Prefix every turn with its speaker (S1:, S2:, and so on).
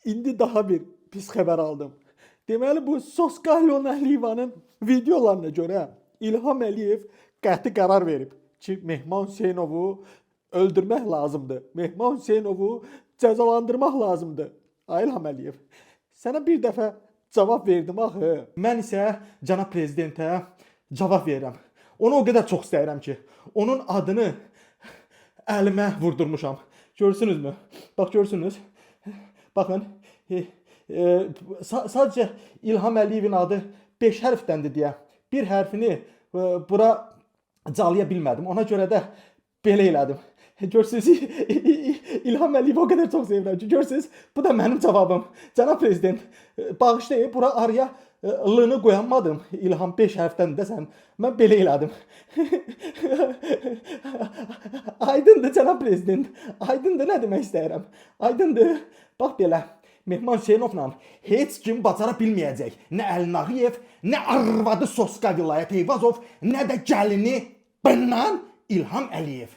S1: İndi daha bir pis xəbər aldım. Deməli bu Soska Əliyevanın videolarına görə İlham Əliyev qəti qərar verib ki, Mehman Hüseynovu öldürmək lazımdır. Mehman Hüseynovu cəzalandırmaq lazımdır. Ay İlham Əliyev, sənə bir dəfə cavab verdim axı. Mən isə cənab prezidentə cavab verirəm. Onu o qədər çox istəyirəm ki, onun adını əlimə vurdurmuşam. Görürsünüzmü? Bax görürsünüz. Baxın. E, e, sadəcə İlham Əliyevin adı 5 hərfdəndir deyə bir hərfini bura calaya bilmədim. Ona görə də belə elədim. Görürsünüz, İlham Əliyevi o qədər çox sevirəm ki, görürsünüz, bu da mənim cavabım. Cənab prezident, bağışlayın, bura araya L-nı qoyamadım. İlham 5 hərfdən də sən. Mən belə elədim. Aydındır cənab prezident. Aydındır nə demək istəyirəm. Aydındır. Bax belə. Mehman Hüseynovla heç kim bacara bilməyəcək. Nə Əli Nağıyev, nə arvadı Soska Vilayət Eyvazov, nə də gəlini bundan İlham Əliyev.